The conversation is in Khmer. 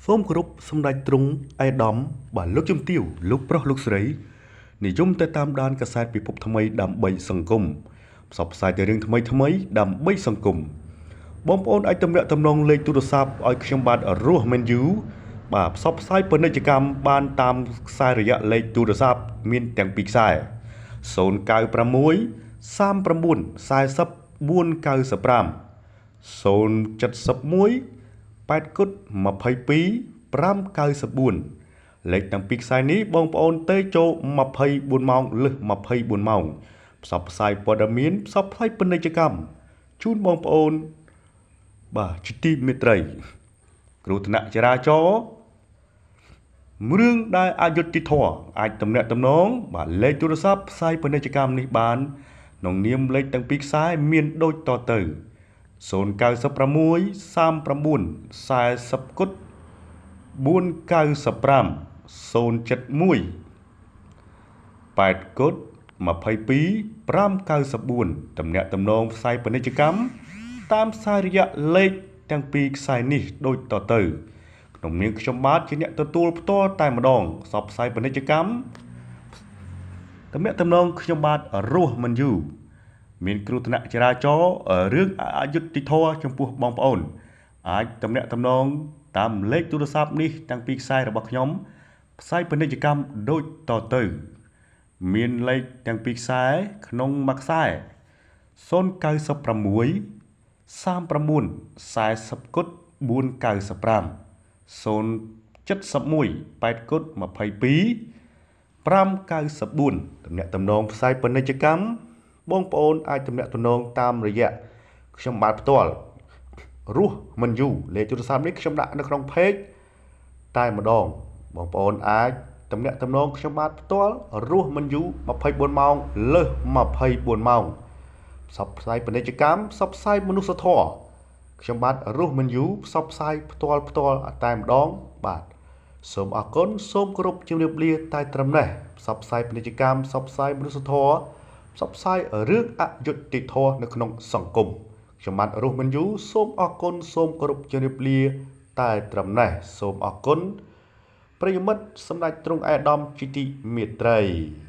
សូមគោរពសម្ដេចទ្រង់ឯកឧត្តមបាទលោកជំទាវលោកប្រុសលោកស្រីនិយមតែតាមដានកាសែតពិភពថ្មីដើម្បីសង្គមផ្សព្វផ្សាយតែរឿងថ្មីថ្មីដើម្បីសង្គមបងប្អូនអាចទំនាក់ទំនងលេខទូរស័ព្ទឲ្យខ្ញុំបាទរស់មិនយូរបាទផ្សព្វផ្សាយពាណិជ្ជកម្មបានតាមខ្សែរយៈលេខទូរស័ព្ទមានទាំងពីរខ្សែ096 39 40 495 071 8គុត22 594លេខទាំងពីរខ្សែនេះបងប្អូនទេចូល24ម៉ោងលើស24ម៉ោងផ្សព្វផ្សាយព័ត៌មានផ្សព្វផ្សាយពាណិជ្ជកម្មជូនបងប្អូនបាទជាទីមេត្រីគ្រោះថ្នាក់ចរាចរណ៍រឿងដែលអយុត្តិធម៌អាចទំនាក់ទំនងបាទលេខទូរស័ព្ទផ្សាយពាណិជ្ជកម្មនេះបានក្នុងនាមលេខទាំងពីរខ្សែមានដូចតទៅ096 39 40គុត495 071 8គុត22 594តំណាក់តំណងផ្សាយពាណិជ្ជកម្មតាមខ្សែរយៈលេខទាំងពីរខ្សែនេះដូចតទៅក្នុងនាមខ្ញុំបាទជាអ្នកទទួលផ្ទាល់តែម្ដងផ្សព្វផ្សាយពាណិជ្ជកម្មតំណាក់តំណងខ្ញុំបាទរស់មិនយូរមានគ្រោះថ្នាក់ចរាចរណ៍រឿងអយុត្តិធម៌ចំពោះបងប្អូនអាចតំណាក់តំណងតាមលេខទូរស័ព្ទនេះទាំងពីរខ្សែរបស់ខ្ញុំផ្សាយពាណិជ្ជកម្មដូចតទៅមានលេខទាំងពីរខ្សែក្នុងមួយខ្សែ096 39 40គុត495 071 8គុត22 594តំណាក់តំណងផ្សាយពាណិជ្ជកម្មបងប្អូនអាចតំណាក់តំណងតាមរយៈខ្ញុំបាទផ្ទាល់រស់មិនយូរលេខទូរស័ព្ទនេះខ្ញុំដាក់នៅក្នុង page តែម្ដងបងប្អូនអាចតំណាក់តំណងខ្ញុំបាទផ្ទាល់រស់មិនយូរ24ម៉ោងលើស24ម៉ោងផ្សព្វផ្សាយពាណិជ្ជកម្មផ្សព្វផ្សាយមនុស្សធម៌ខ្ញុំបាទរស់មិនយូរផ្សព្វផ្សាយផ្ទាល់ផ្ទាល់តែម្ដងបាទសូមអរគុណសូមគោរពជំរាបលាតែត្រឹមនេះផ្សព្វផ្សាយពាណិជ្ជកម្មផ្សព្វផ្សាយមនុស្សធម៌ផ្សព្វផ្សាយរឿងអយុត្តិធម៌នៅក្នុងសង្គមខ្ញុំបាទរស់មិនយូរសូមអរគុណសូមគោរពជំរាបលាតែត្រឹមនេះសូមអរគុណប្រិយមិត្តសម្ដេចទ្រង់ឯកឧត្តមជាទីមេត្រី។